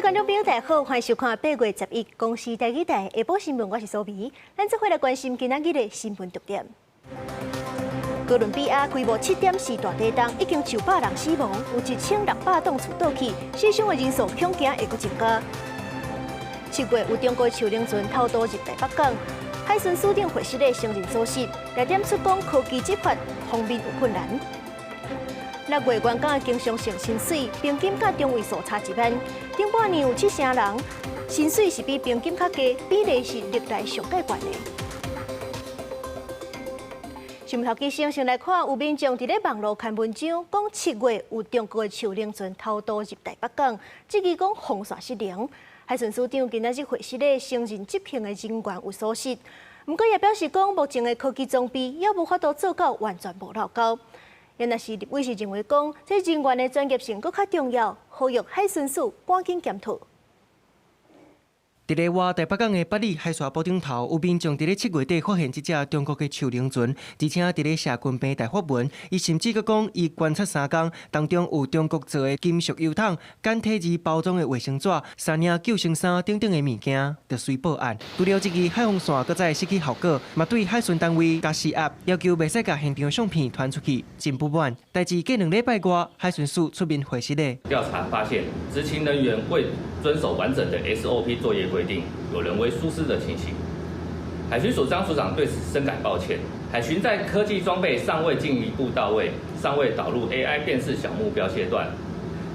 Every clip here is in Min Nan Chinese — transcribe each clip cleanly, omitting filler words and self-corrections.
位觀眾朋友，大家好，歡迎收看8月11公視台語台下晡新聞，我是蘇美。咱這回來關心今仔日的新聞重點。哥倫比亞規模7.4大地動，已經900人死亡，有1600棟厝倒去，死傷的人數恐驚會閣增加。7月有中國樹靈船偷渡入台北港，海巡署長會失禮承認疏失，來點出講科技執法方面有困難。6月元港的經常性薪水平均佮中位數差1萬，頂半年有七成人薪水是比平均較低，比例是歷來上蓋懸的。新聞頭記先先來看，有民眾佇咧網路刊文章，講7月有中國的樹靈船偷渡入台北港，質疑講防線失靈。海巡署長今仔日會失禮承認執行的人員有疏失，毋過也表示講目前的科技裝備猶無法度做到完全無漏溝。若是立委是認為講，這人員的專業性閣較重要，呼籲海巡署趕緊檢討。佇咧倚台北港的八里海沙埔頂頭，有民眾佇咧7月底發現這隻中國的樹靈船，而且佇咧社群平台發文，伊甚至閣講，伊觀察3工，當中有中國做的金屬油桶、簡體字包裝的衛生紙、三領救生衫等等的物件，就隨報案。除了這個海防線閣再失去效果，嘛對海巡單位共施壓，要求袂使共現場相片傳出去，真不滿。代誌過2禮拜外，海巡署出面回實咧。調查發現，執勤人員未遵守完整的 SOP 作業規定，有人為疏失的情形。海巡署張署長對此深感抱歉。海巡在科技裝備尚未進一步到位，尚未導入 AI 辨識小目標階段，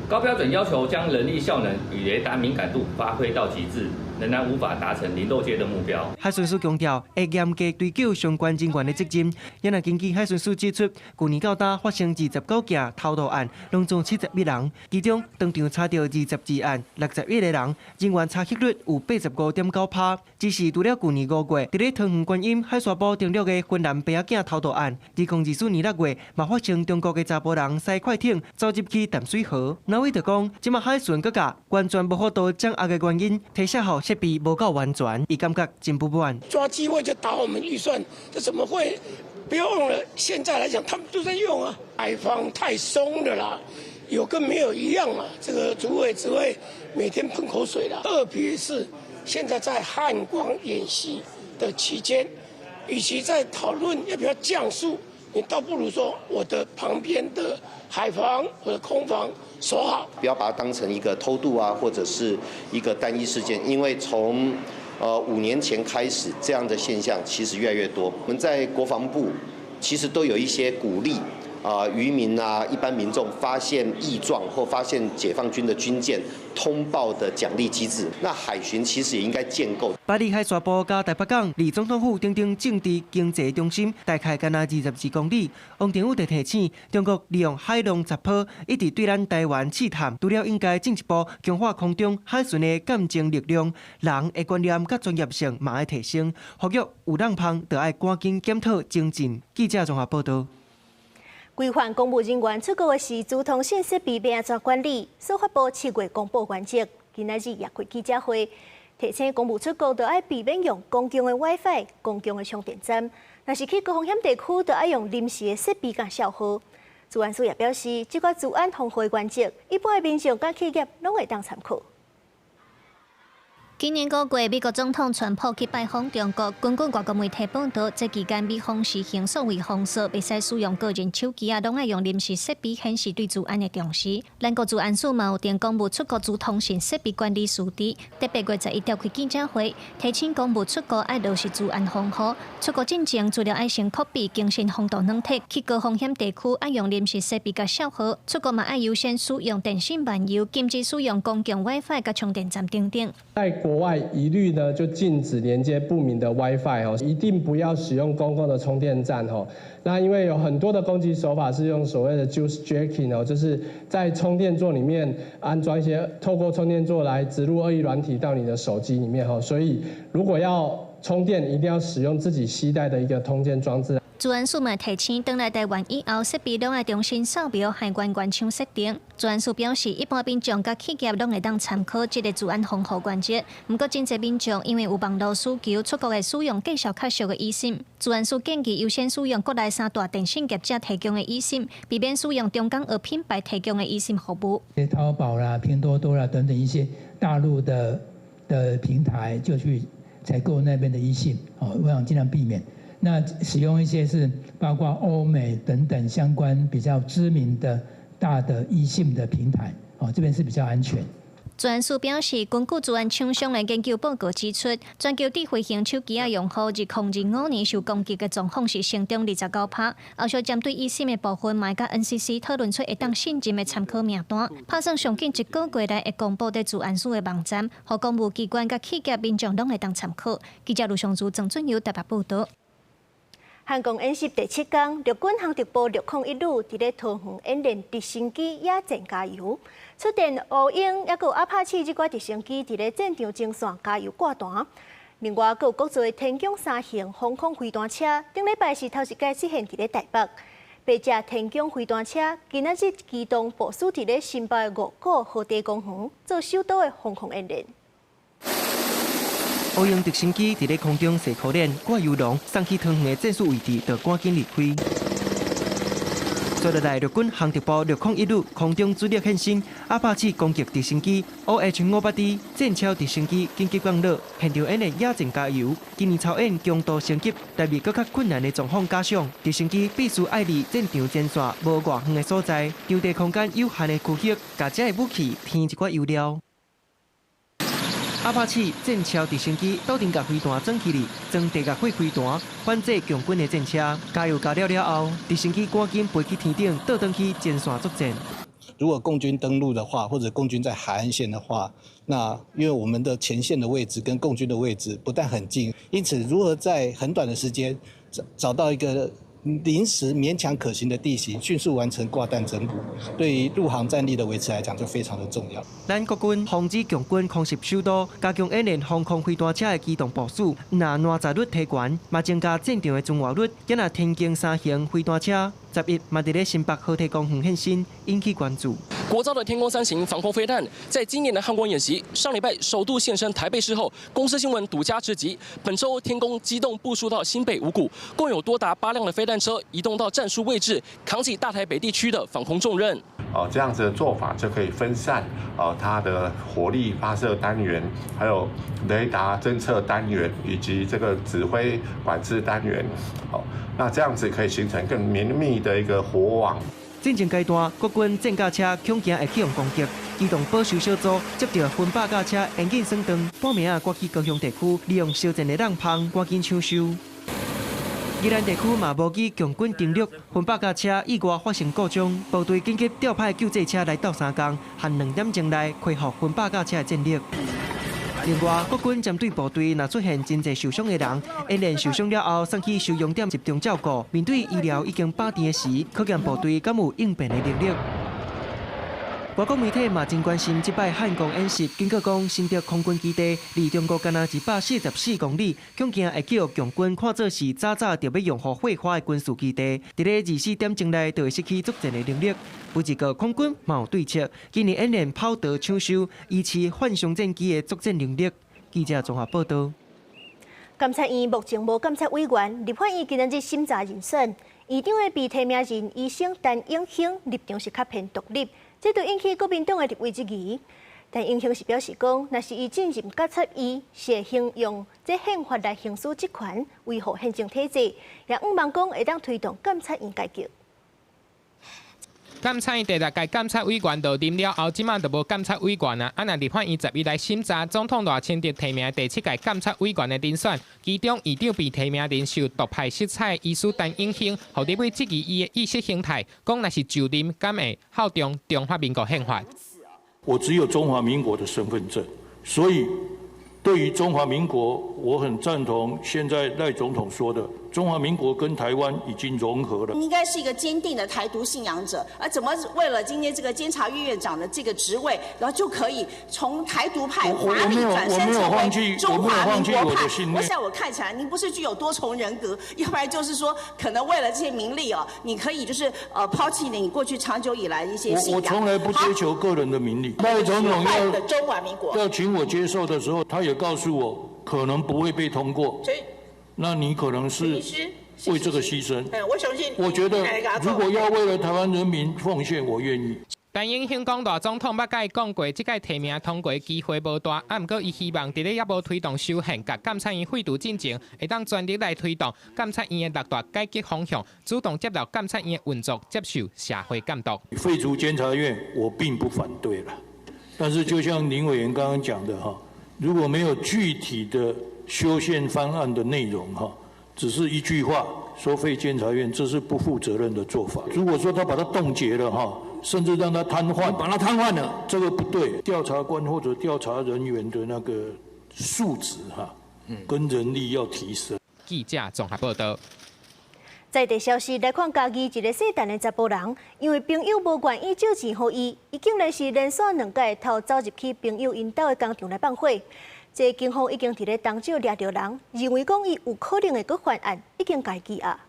高標準要求將人力效能與雷達敏感度發揮到極致，仍然無法達成零漏接的目標。海巡署強調，會嚴格追究相關人員的責任。也若根據海巡署指出，舊年到今發生29件偷渡案，攏總71人，其中當場查著22案，61個人，人員查核率有85.9%。只是除了舊年5月，佇咧桃園觀音海沙埔登陸的芬蘭白仔囝偷渡案，2024年6月嘛發生中國的查埔人駛快艇走入去淡水河。那位就講，這馬海巡閣甲完全無法度掌握的原因，提醒號設備無夠完全，伊感覺真不滿。抓機會就打我們預算，這怎麼會？不要忘了，現在來講，他們都在用啊，海防太鬆的啦，有跟沒有一樣啊。這個主委只會每天噴口水啦。特別是現在在漢光演習的期間，與其在討論要不要降速，你倒不如說我的旁邊的海防或者空防守好。不要把它當成一個偷渡啊，或者是一個單一事件，因為從5年前開始，這樣的現象其實越來越多。我們在國防部其實都有一些鼓勵啊，漁民啊，一般民眾發現異狀或發現解放軍的軍艦通報的獎勵機制。那海巡其實也應該建構。八里海沙埔佮台北港，離總統府等等政治經濟中心大概干焦22公里。王定宇就提醒，中國利用海浪雜波，一直對咱台灣試探，除了應該進一步強化空中海巡的鑑證力量，人的觀念佮專業性嘛愛提升。呼籲有漏縫，就愛趕緊檢討精進。記者綜合報道。規範公務人員出國的時，資通訊設備欲按怎管理？司法部7月公布原則，今仔日也開記者會，提醒公務出國就愛避免用公共的 WiFi、公共的充電站，若是去高風險地區，就愛用臨時的設備佮銷號。資安署也表示，這個資安防護原則，一般的民眾佮企業攏會當參考。今年5月，美國總統川普去拜訪中國。根據外國媒體報道，這期間美方實行數位封鎖，袂使使用個人手機啊，攏愛用臨時設備顯示對資安的重視。咱國資安署嘛有定公務出國資通訊設備管理須知，佇8月11召開記者會，提醒公務出國愛落實資安防護。出國進前，資料愛先拷貝更新防毒軟體，去高風險地區愛用臨時設備佮銷號。出國嘛愛優先使用電信漫遊，禁止使用公共 WiFi 佮充電站等等。在國外一律呢就禁止連接不明的 WiFi 哦，一定不要使用公共的充電站哦。那因為有很多的攻擊手法是用所謂的 juice jacking 哦，就是在充電座裡面安裝一些，透過充電座來植入惡意軟體到你的手機裡面哈。所以如果要充電，一定要使用自己攜帶的一個充電裝置。資安署嘛提醒，轉來台灣以後，設備攏愛重新掃描，還原原廠設定。資安署表示，一般民眾佮企業攏會當參考這个資安防護原則。毋過，真濟民眾因為有網路需求，出國會使用價數較俗的 eSIM。資安署建議優先使用國內三大電信業者提供的 eSIM，避免使用中港澳品牌提供的 eSIM 服務。淘寶啦、拼多多啦等等一些大陸的平台，就去採購那邊的 eSIM，哦，我想盡量避免。那使用一些是包括歐美等等相關比較知名的大的 eSIM 的平台，哦，這邊是比較安全。資安署表示，根據資安廠商的研究報告指出，全球智慧型手機仔用戶2025年受攻擊的狀況是成長29%。後續針對 eSIM 的部分，嘛會佮 NCC 討論出會當信任的參考名單，拍算上緊一個月內會公布佇資安署的網站，予公務機關佮企業民眾攏會當參考。記者盧尚如、曾俊友台北報導。漢光演習第七天，陸軍航特部601旅佇咧桃園演練直升機野戰加油，出動烏鷹抑閣有阿帕契這款直升機佇咧戰場前線加油掛彈。另外，閣有國造的天弓三型防空飛彈車，頂禮拜是頭一擺出現佇咧台北。八架天弓飛彈車今仔日機動部署佇咧新北五股河堤公園，做首度的防空演練。烏鷹直升機佇咧空中踅苦練，掛油籠送去桃園的戰術位置，就趕緊離開。接落來，陸軍航特部601旅空中主力現身，阿帕契攻擊直升機 OH-58D 戰梟直升機緊急降落，現場演練野戰加油。今年操演強度升級，特別閣較困難的狀況加上，直升機必須愛離戰場前線無偌遠的所在，場地空間有限的區域，共這个武器添一寡油料。阿帕契戰梟直升機斗陣共飛彈裝起來，裝地下火飛彈，反制共軍的戰車。加油加了了後，直升機趕緊飛去天頂，倒轉去前線作戰。如果共軍登陸的話，或者共軍在海岸線的話，那因為我們的前線的位置跟共軍的位置不但很近，因此如何在很短的時間找到一個臨時勉強可行的地形，迅速完成掛彈增補，對於陸航戰力的維持來講就非常的重要。咱國軍防止共軍空襲首都，加強演練防空飛彈車的機動部署，毋但攔載率提懸，嘛增加戰場的存活率。今仔天弓三型飛彈車11嘛佇咧新北河堤公園現身，引起關注。國造的天弓三型防空飛彈，在今年的漢光演習上禮拜首度現身台北市後，公視新聞獨家直擊。本週天弓機動部署到新北五股，共有多達8輛的飛彈車移動到戰術位置，扛起大台北地區的防空重任。哦，這樣子的做法就可以分散哦它的火力發射單元，還有雷達偵測單元以及這個指揮管制單元。哦，那這樣子可以形成更綿密的一個火網。戰爭階段，國軍戰甲車恐驚會去予攻擊，機動保守小組接著分百架車沿緊算斷，半暝仔趕去高雄地區，利用燒戰的髯芳趕緊搶修。宜蘭地區嘛無懼共軍登陸，分百架車意外發生故障，部隊緊急調派救濟車來鬥相共，限2點鐘內恢復分百架車的戰力。另外，國軍針對部隊若出現真濟受傷的人，演練受傷了後送去收容點集中照顧。面對醫療已經飽甜的時，可見部隊敢有應變的能力。外國媒體嘛真關心這擺漢光演習，警告講新竹空軍基地離中國干焦144公里，恐驚會叫共軍看做是早早就欲用予火花的軍事基地，佇咧24點鐘內就會失去作戰的能力。不過空軍嘛有對策，今年演練跑道搶修，維持反傷戰機的作戰能力。記者綜合報導。監察院目前無監察委員，立法院今仔日審查人選，院長的被提名人醫生陳永興立場是較偏獨立。這就引起國民黨的立委質疑，陳永興是表示講，若是伊進入監察院，是會先用這憲法來行使職權，維護憲政體制，也向望講會當推動監察院改革。監察院第六屆監察委員到任了後，這馬就無監察委員啊。啊，若立法院11來審查總統賴清德提名第七屆監察委員的人選，其中院長被提名人受獨派色彩醫師陳永興，予立委質疑伊的意識形態，講若是就任，敢會效忠中華民國憲法？我只有中華民國的身份證，所以對於中華民國，我很贊同現在賴總統說的，中華民國跟台灣已經融合了。應該是一個堅定的台獨信仰者，而怎麼為了今天這個監察院院長的這個職位，然後就可以從台獨派華麗轉身成為中華民國派？我想我看起來，您不是具有多重人格，要不然就是說，可能為了這些名利哦，你可以就是拋棄你過去長久以來一些信仰。我從來不追求個人的名利。賴總統要中華民國要請我接受的時候，他也告訴我可能不會被通過。所以。那你可能是為這個犧牲。我相信。我覺得如果要為了台灣人民奉獻，我願意。陳英興講，賴總統捌共伊講過，這屆提名通過機會無大，啊，毋過伊希望佇咧猶無推動修憲佮監察院廢除進前，會當全力來推動監察院的六大改革方向，主動接納監察院的運作，接受社會監督。廢除監察院，我並不反對啦，但是就像林委員剛剛講的哈，如果沒有具體的修憲方案的內容哈，只是一句話說廢監察院，這是不負責任的做法。如果說他把它凍結了哈，甚至讓他癱瘓，把它癱瘓了，這個不對。調查官或者調查人員的那個素質哈，跟人力要提升。記者綜合報道。在地消息來看，嘉義一個姓陳的查埔人，因為朋友無願意借錢予伊，伊竟然是連續兩擺偷走入去朋友𪜶兜的工廠來放火。這警方已經佇咧東石掠著人，認為講伊有可能會閣犯案，已經共伊羈押。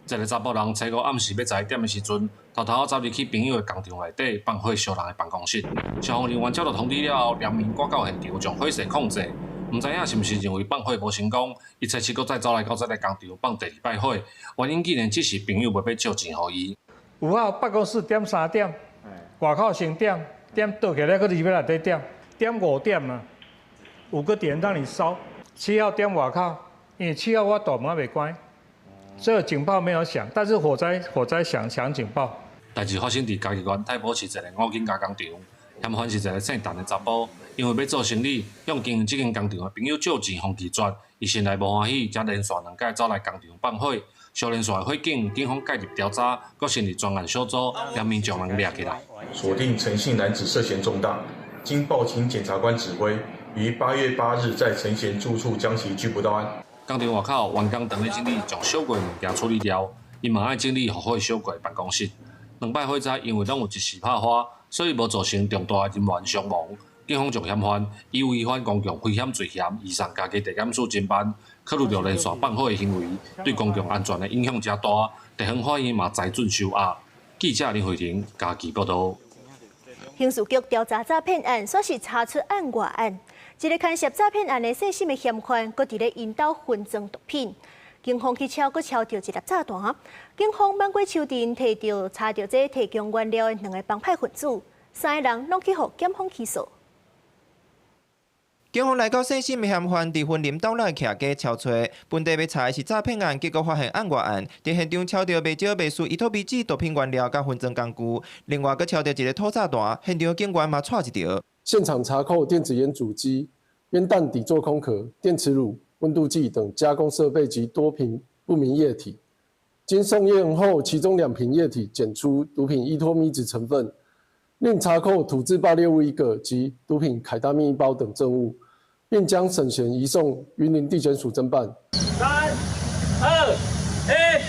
一個查埔人初五暗時欲11點的時陣，偷偷走入去朋友的工廠內底放火燒人的辦公室。消防人員接到通知了後，聯名趕到現場將火勢控制。毋知影是毋是認為放火無成功，伊初七閣再走來到這个工廠放第二擺火，原因竟然只是朋友袂欲借錢予伊。5號辦公室點3點，外口先點，點倒起來閣入去內底點，點5點啊，5個點讓你燒。7號點外口，因為7號我大門還未關，所以警報沒有響，但是火災響警報。代誌發生佇嘉義縣太保市一个五金加工廠，嫌犯是一个姓陳的查埔，因為欲做生意，向經營這間工廠的朋友借錢，予拒絕，伊心內無歡喜，才連續兩擺走來工廠放火，燒連續的火警，警方介入調查，閣成立專案小組，連名將人掠起來。鎖定陳姓男子涉嫌重大，經報請檢察官指揮，於8月8日在陳賢住處將其拘捕到案。工廠外口員工當咧整理將燒過的物件處理掉，伊嘛愛整理予火燒過的辦公室。兩擺火災因為攏有一時拍花，所以無造成重大的人員傷亡。警方將嫌犯以違反公共危險罪嫌移送嘉義地檢署偵辦。考慮到連續放火的行為對公共安全的影響誠大，地方法院嘛裁准收押。記者林慧婷嘉義報道。刑事局調查詐騙案，煞是查出案外案。一个牽涉詐騙案的細心的嫌犯，閣佇咧𪜶兜分裝毒品。警方去抄，閣抄著一粒炸彈。警方猛過手佇提著查著這提供原料的兩个幫派分子，三个人攏去予檢方起訴。警方來到細心的嫌犯佇雲林斗六的徛家抄揣，本地欲查的是詐騙案，結果發現案外案。佇現場抄著袂少袂輸依托咪酯毒品原料佮分裝工具，另外閣抄著一个土炸彈，現場警員嘛帶一條。現場查扣電子菸主機、煙彈底座空殼、電磁爐、溫度計等加工設備及多瓶不明液體。經送驗後，其中2瓶液體檢出毒品依托咪酯成分，另查扣土製爆裂物1個及毒品凱他命1包等證物，並將沈賢移送雲林地檢署偵辦。3、2、1。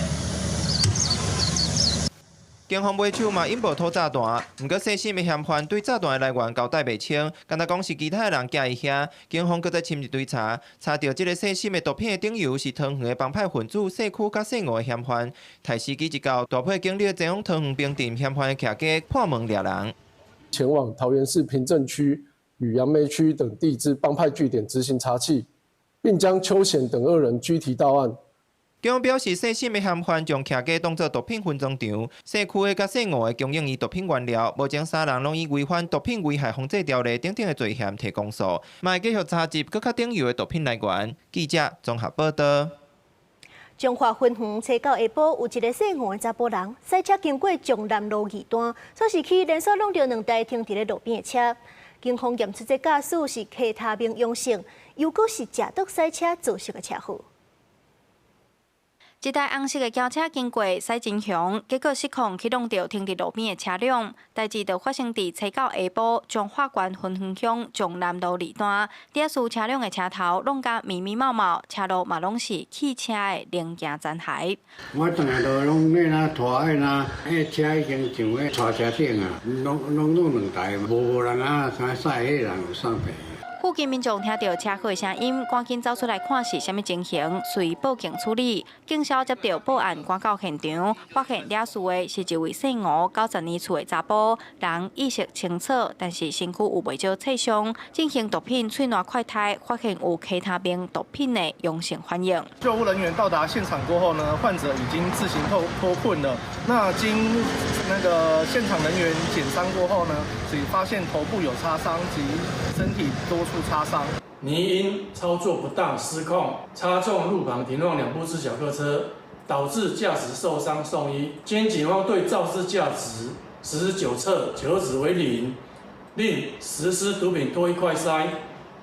警方尾手嘛引爆土炸彈，毋過細心的嫌犯對炸彈的來源交代袂清，敢若講是其他的人寄伊遐。警方閣再深入追查，查著這个細心的毒品的頂游是桃園的幫派分子細區佮細吳的嫌犯。刣時機一到，大批警力前往桃園平鎮嫌犯的徛家破門掠人，前往桃園市平鎮區與楊梅區等地之幫派據點執行查緝，並將邱顯等2人拘提到案。警方表示，細心的嫌犯將徛家當作毒品分裝場，細區的佮細吳的供應伊毒品原料，目前三人攏以違反毒品危害防制條例等等的罪嫌提公訴，嘛會繼續查緝閣較頂游的毒品來源。記者綜合報道。彰化分園初九下晡，有一个姓吳的查埔人，駛車經過彰南路2段，煞是去連續挵著兩台停佇咧路邊的車。警方驗出這駕駛是 K 他命陽性，又閣是食毒駛車造成的車禍。一台紅色的轎車經過，駛真兇，結果失控去挵著停佇路邊的車輛。代誌就發生佇初九下晡，彰化縣芬園鄉松南路二段，肇事車輛的車頭挵甲密密麻麻，車路嘛攏是汽車的零件殘骸。我轉來就攏那啦拖彼啦，彼車已經上彼拖車頂啊，攏攏攏兩台，無無人啊，駛彼個人有送病。附近民眾聽著車禍的聲音，趕緊走出來看是啥物情形，隨報警處理。警消接著報案，趕到現場，發現肇事的是一位姓吳、92歲的查埔，人意識清楚，但是身軀有袂少擦傷。進行毒品喙瀾快篩，發現有 K 他命毒品的陽性反應。救護人員到達現場過後呢，患者已經自行脫困了。那經那個現場人員檢傷過後呢，只發現頭部有擦傷及身體多處擦傷。擬因操作不當失控，擦中路旁停放兩部次小客車，導致駕駛受傷送醫。經警方對肇事駕駛實施酒測，酒測值為0，另實施毒品唾液快篩，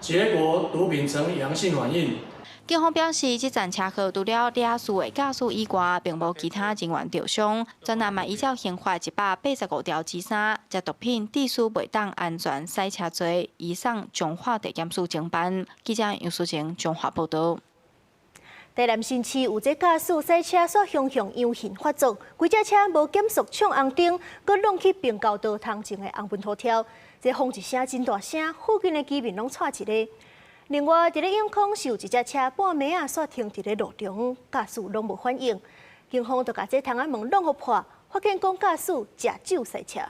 結果毒品呈陽性反應。警方表示，這場車禍除了肇事的駕駛以外，並無其他人員著傷。專案嘛依照刑法185條之三，將毒品致使袂當安全駛車罪，移送彰化地檢署偵辦。記者楊淑晴彰化報導。台南新市有一駕駛賽車煞雄雄陽性發作，規隻車無減速衝紅燈，閣挵去平交道頭前的紅門塗挑，這轟一聲真大聲，附近的居民攏掣一个。另外，佇咧永康是有一隻車半暝仔煞停佇咧路中，駕駛攏無反應，警方就共這窗仔門挵予破，發現講駕駛食酒賽車。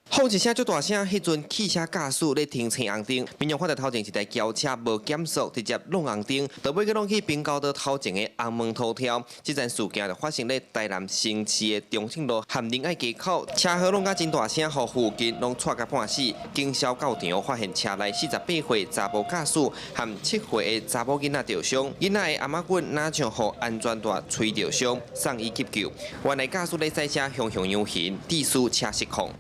轟一聲足大聲，彼陣汽車駕駛咧停青紅燈，民眾看著頭前一台轎車無減速，直接挵紅燈，就尾閣挵去平交道頭前的紅門塗挑。這件事件就發生咧台南新市的中正路和仁愛街口，車禍挵甲真大聲，予附近攏掣甲半死。警消到場發現車內48歲查埔駕駛和7歲的查某囡仔著傷，囡仔的頷仔骨若像予安全帶吹著傷，送醫急救。原來駕駛咧賽車雄雄陽性，致使車失控。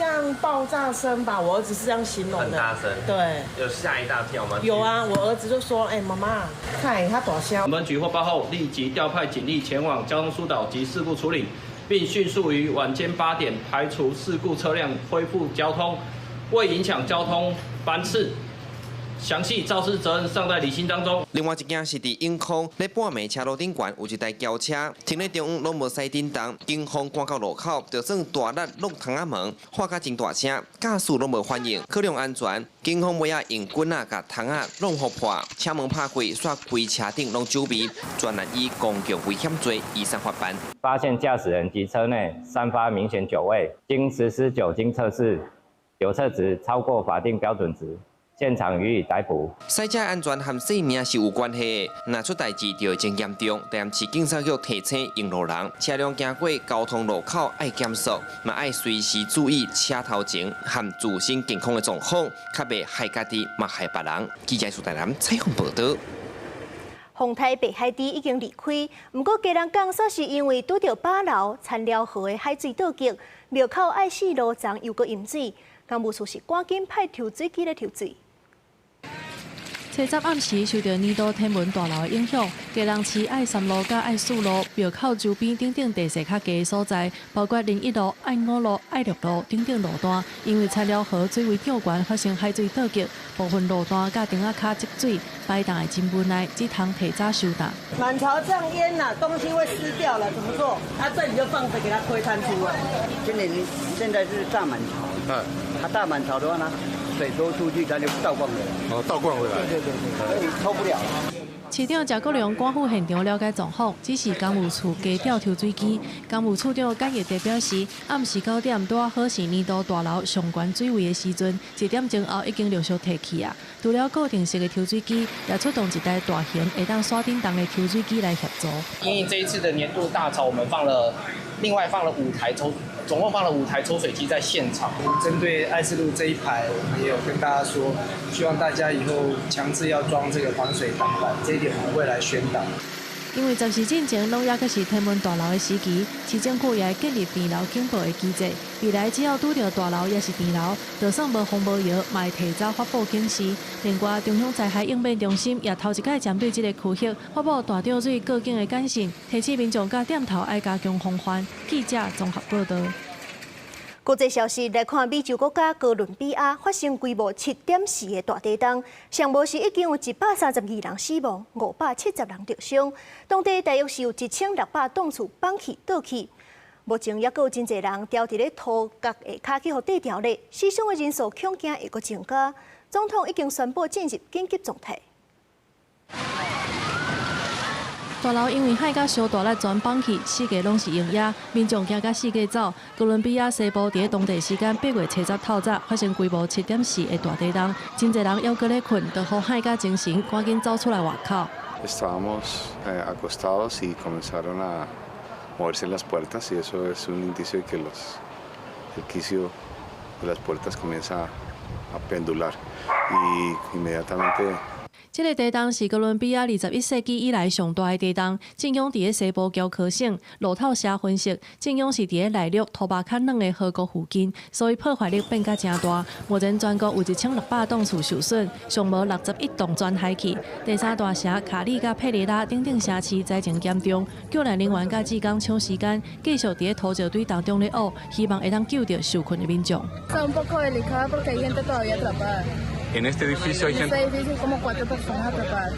像爆炸聲吧，我兒子是這樣形容的。很大聲。對。有嚇一大跳嗎？有啊，我兒子就說：“欸，媽媽，看他大聲。” 我們局獲報後，立即調派警力前往交通疏導及事故處理，並迅速於晚間8點排除事故車輛，恢復交通，未影響交通班次。詳細肇事責任尚在釐清當中。另外一件是佇永康，咧半暝車路頂懸有一台轎車停咧中央，攏無駛振動，警方趕到路口，就算大力挵窗仔門，喊甲真大聲，駕駛攏無反應，考量安全，警方尾仔用棍仔共窗仔挵予破，車門拍開，煞規車頂攏酒味，專案以公共危險罪移送法辦。發現駕駛人及車內散發明顯酒味，經實施酒精測試，酒測值超過法定標準值。現場予以逮捕。賽車安全和性命是有關係的，若出代誌就會真嚴重。台南市警察局提醒用路人，車輛經過交通路口愛減速，嘛愛隨時注意車頭前和自身健康的狀況，較袂害家己，嘛害別人。記者蘇台南採訪報導。風颱白海豬已經離開，毋過家人講說是因為拄著飽流田寮河的海水倒激，廟口愛四路昨又閣淹水，工務處是趕緊派抽水機來抽水。初十暗時受著年度天文大樓的影響，基隆市愛三路佮愛四路廟口周邊等等地勢較低的所在，包括仁一路、愛五路、愛六路等等路段，因為田寮河水位漲懸，發生海水倒激，部分路段佮埕仔跤積水，擺動的真無奈，只通提早收擔。滿潮這樣淹啦，東西會濕掉了，怎麼做？啊，這裡就放著給它推攤出來。今年現在是大滿潮，它大滿潮的話呢，水多出去，它就倒灌回來。哦，倒灌回來。對對對對，所以抽不了。市長謝國樑趕赴現場了解狀況，指示工務處加調抽水機。工務處長簡義德表示，暗時9點拄好是年度大樓上懸水位的時陣，1點鐘後已經陸續退去啊。除了固定式的抽水機，也出動一台大型會當徙振動的抽水機來協助。因為這一次的年度大潮，我們放了另外放了5台抽，總共放了5台抽水機在現場。針對愛四路這一排，我們也有跟大家說，希望大家以後強制要裝這個防水擋板，這一點我們會來宣導。因為十時進前攏猶閣是天文大樓的時期，市政府也會建立棚樓警報的機制。未來只要拄著大樓抑是棚樓，就算無風無搖，嘛會提早發布警示。另外，中央災害應變中心也頭一擺針對這個區域發布大漲水過境的簡訊，提醒民眾佮店頭愛加強防範。記者綜合報導。國際消息來看，美洲國家哥倫比亞發生規模7.4的大地動，上無是已經有132人死亡，570人著傷，當地大約是有1600棟厝崩去倒去。目前猶閣有真濟人牢佇咧塗角下跤去予綴牢咧，死傷的人數恐驚會閣增加。總統已經宣布進入緊急狀態。大樓因為海甲燒大力全崩去，四界攏是懸崖，民眾驚甲四界走。哥倫比亞西部佇咧當地時間8月7日透早發生規模7.4的大地動，真濟人猶閣咧睏，就予海甲精神，趕緊走出來外口。 Estábamos acostados y comenzaron a moverse las puertas y eso es un indicio de que el quicio de las puertas comienza a pendular y inmediatamente. 這个地動是哥倫比亞21世紀以來上大的地動，震央佇咧西部喬科省。路透社分析，震央是佇咧內陸托巴較軟的河谷附近，所以破壞力變甲誠大。目前全國有1600棟厝受損，上無61棟全海去。第三大城卡里佮佩雷拉等等城市災情嚴重，救難人員佮志工搶時間，繼續佇咧土石堆當中咧挖，希望會當救著受困的民眾。 En este edificio hay gente. En este edificio como cuatro personas atrapadas.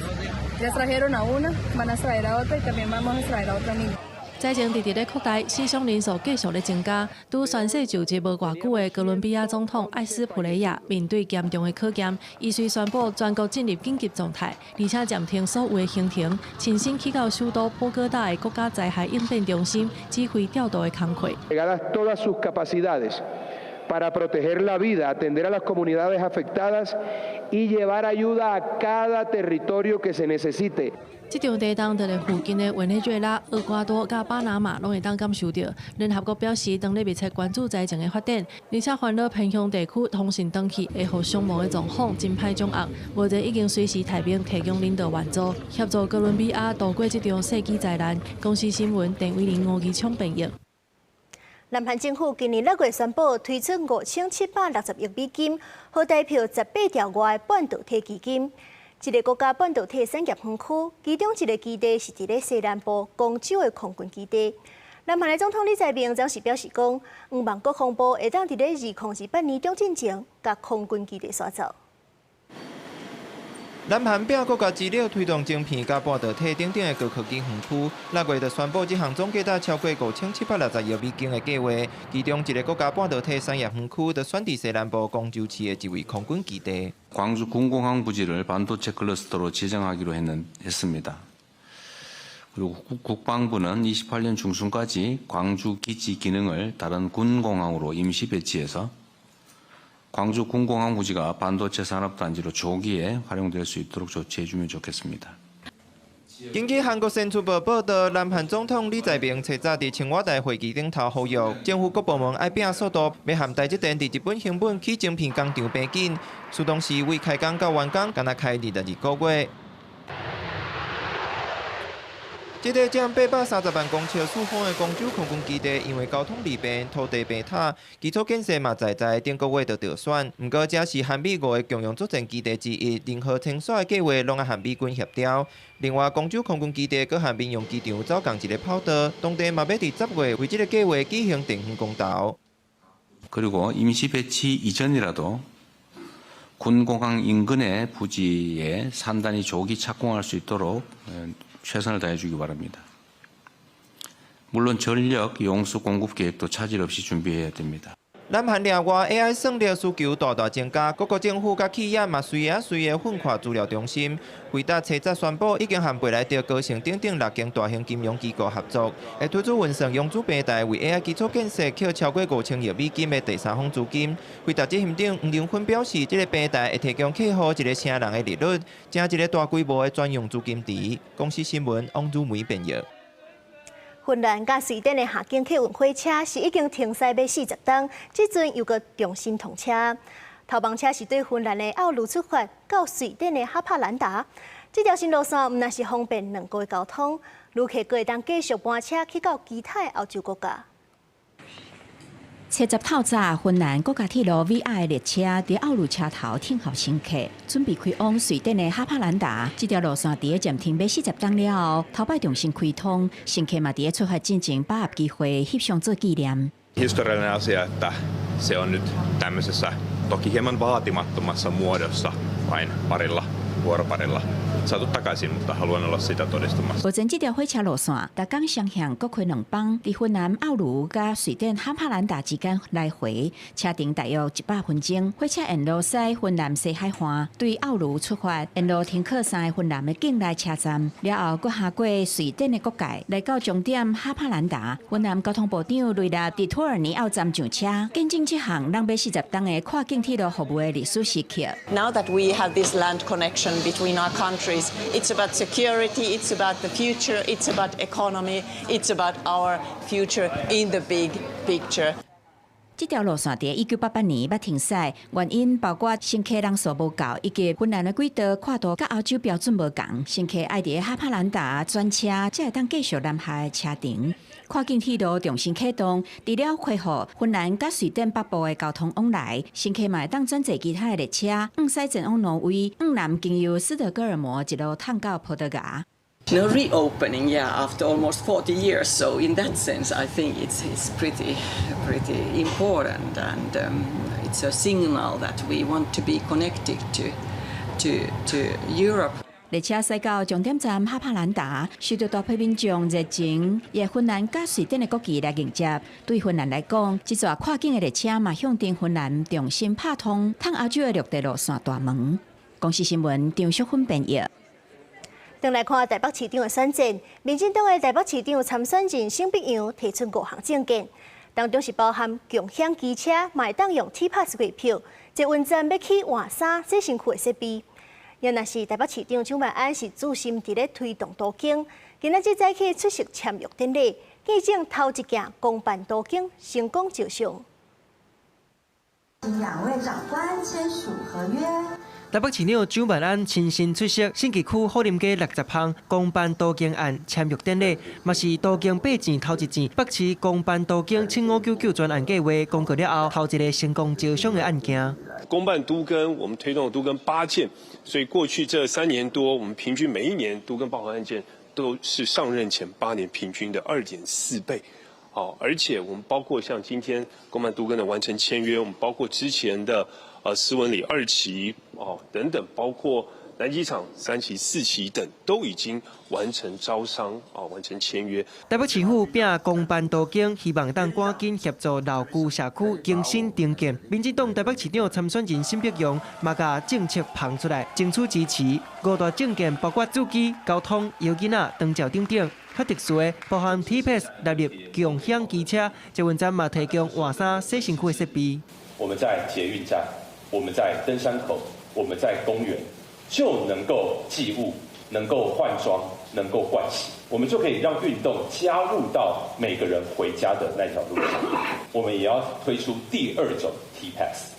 Ya extrajeron a una, van a extraer a otra y también vamos a extraer a otra niña. 災情直直咧擴大，死傷人數繼續咧增加。拄宣誓就職無偌久的哥倫比亞總統艾斯普雷亞面對嚴重的考驗，伊遂宣布全國進入緊急狀態，而且暫停所有的行程，親身去到首都波哥大的國家災害應變中心指揮調度的工課。 Para proteger la vida, atender a las comunidades afectadas y llevar ayuda a cada territorio que se necesite. 這場地動佇咧附近的委內瑞拉、厄瓜多佮巴拿馬攏會當感受著。聯合國表示，當咧密切關注災情的發展，而且煩惱偏鄉地區通訊斷去會予傷亡的狀況真歹掌握。目前已經隨時待命提供人道援助，協助哥倫比亞度過這場世紀災難。公視新聞鄧偉玲、吳義聰編譯。南韓政府今年6月宣布推出5760億美金，予台票18兆外的半導體基金。這个國家半導體產業園區，其中一个基地是佇咧西南部光州的空軍基地。南韓的總統李在明當時表示講，向望國防部會當佇咧2028年中進前，共空軍基地徙走。南韓憑國家之力推動晶片佮半導體等等的高科技園區，6月就宣布這項總價值超過5760億美金的計畫，其中一个國家半導體產業園區就選佇西南部光州市的一位空軍基地。 광주 군공항 부지를 반도체 클러스터로 지정하기로 했습니다. 그리고 국방부는 28년 중순까지 광주 기지 기능을 다른 군공항으로 임시 배치해서 광주 군공항 부지가 반도체 산업단지로 조기에 활용될 수 있도록 조치해주면 좋겠습니다. 根據韓國新聞報報導，南韓總統李在明初早佇青瓦台會議頂頭呼籲，政府各部門愛拼速度，欲和台積電佇日本熊本起晶片工廠平緊，自動時為開工到完工，干焦開22個月。這個佔830萬公尺四方的光州空軍基地，因為交通利便、土地平坦、基礎建設嘛在在，頂個月就當選。毋過，這是韓美五个共用作戰基地之一，任何遷徙的計劃攏愛和美軍協調。另外，光州空軍基地閣和民用機場走仝一个跑道，當地嘛欲佇10月為這个計劃舉行電視公投。 그리고 임시 배치 이전이라도 군공항 인근의 부지에 산단이 조기 착공할 수 있도록 최선을 다해주기 바랍니다. 물론 전력 용수 공급 계획도 차질 없이 준비해야 됩니다. 南韓另外 AI 算力需求大大增加，各國政府佮企業嘛隨仔隨的奮發資料中心。輝達初早宣布，已經和貝萊德、高盛等等六間大型金融機構合作，會推出雲算融資平台，為 AI 基礎建設抾超過5000億美金的第三方資金。輝達執行長黃仁勳表示，這个平台會提供客戶一个成人的利率，成一个大規模的專用資金池。公視新聞王如梅編譯。芬蘭佮瑞典的夏景客運火車是已經停駛欲40冬，這陣又閣重新通車。頭班車是對芬蘭的奧盧出發，到瑞典的哈帕蘭達。這條新路線毋但是方便兩國的交通，旅客閣會當繼續班車去到其他的歐洲國家。七十透早，芬蘭國家鐵路 VR 的列車佇奧盧車頭等候乘客，準備開往瑞典的哈帕蘭達。這條路線佇咧暫停欲40冬了後，頭擺重新開通，乘客嘛佇咧出發進前把握機會翕相做紀念。 Historiallinen asia, että se on nyt tämmöisessä toki hieman vaatimattomassa muodossa vain parilla vuoroparilla saatu takaisin, mutta haluan olla sitä todistamassa. 目前這條火車路線，逐工雙向各開兩班，佇芬蘭奧盧佮瑞典哈帕蘭達之間來回，車程大約100分鐘。火車沿路駛芬蘭西海岸，對奧盧出發，沿路停靠三个芬蘭的境內車站，了後閣跨過瑞典的國界，來到終點哈帕蘭達。芬蘭交通部長雷納佇托爾尼奧站上車，見證這項攏欲40冬的跨境鐵路服務的歷史時刻。 Now that we have this land connection between our countries, it's about security, it's about the future, it's about economy, it's about our future in the big picture. 這條路線佇1988年捌停駛，原因包括乘客人數無夠，以及芬蘭的軌道闊度佮歐洲標準無仝，乘客愛佇哈帕蘭達轉車，才會當繼續南下的車程。跨境鐵路重新啟動，除了恢復芬蘭佮瑞典北部的交通往來，乘客嘛會當轉坐其他的列車，向西前往挪威，向南經由斯德哥爾摩一路通到葡萄牙。 No reopening, yeah, after almost 40 years. So in that sense, I think it's pretty, pretty important, and it's a signal that we want to be connected to Europe. 列車駛到終點站哈帕蘭達，受到大批民眾熱情，以芬蘭佮瑞典的國旗來迎接。對芬蘭來講，這座跨境的列車嘛，象徵芬蘭重新拍通通歐洲的陸地路線大門。公視新聞張淑芬編譯。轉來看台北市長的選戰，民進黨的台北市長參選人沈碧陽提出五項政見，當中是包含共享機車，嘛會當用 T Pass 月票，捷運站欲起換衫洗身軀的設備。也若是台北市長蔣萬安是注心佇咧推動都更，今仔日早起出席簽約典禮，見證頭一件公辦都更成功招商。兩位長官簽署合約。台北市長蔣萬安親身出席信義區虎林街60項公辦都更案簽約典禮，嘛是都更八項頭一項北市公辦都更7599專案計劃公告了後，頭一个成功招商的案件。公辦都更，我們推動都更八件，所以過去這3年多，我們平均每一年都更報核案件都是上任前8年平均的2.4倍。好，而且我們包括像今天公辦都更的完成簽約，我們包括之前的斯文里二期哦等等，包括南機場三期、四期等，都已經完成招商啊，完成簽約。台北市府拼公辦都更，希望當趕緊協助老舊社區更新重建。民進黨台北市長參選人沈碧陽嘛，共政策捧出來，爭取支持。五大政見包括住基、交通、育囡仔、長照等等。較特殊的，包含 T Pass 納入共享機車，捷運站嘛提供換衫洗身軀的設備。我們在捷運站，我們在登山口，我們在公園，就能夠寄物，能夠換裝，能夠盥洗，我們就可以讓運動加入到每個人回家的那條路上。我們也要推出第二種 T Pass。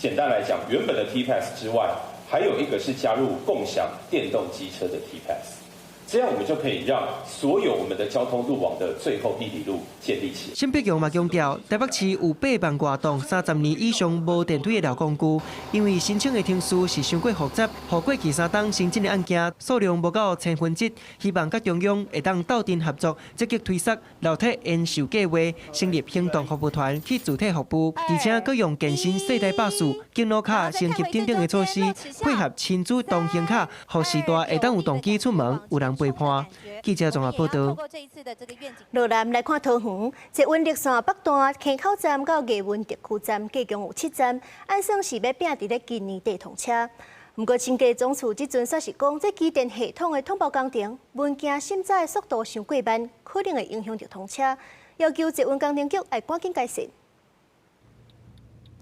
簡單來講，原本的 T Pass 之外，還有一個是加入共享電動機車的 T Pass。這樣我們就可以讓所有我們的交通路網的最後一里路建立起來。沈碧陽嘛強調，台北市有8萬外棟30年以上無電梯的老公寓，因為申請的程序是傷過複雜，予過去3冬申請的案件數量無到千分之一，希望佮中央會當鬥陣合作，積極推捒樓梯延壽計劃，成立行動服務團去自體服務，而且閣用健身世代巴士、敬老卡升級等等的措施，配合親子同行卡，予序大會當有動機出門，有人陪伴。記者綜合報道。落來來看桃園，捷運綠線北段坑口站到藝文特區站，計共有7站，按算是欲拼佇咧今年底通車。毋過，輕鐵總處這陣煞是講，這機電系統的統包工程文件審查的速度傷過慢，可能會影響著通車，要求捷運工程局愛趕緊改善。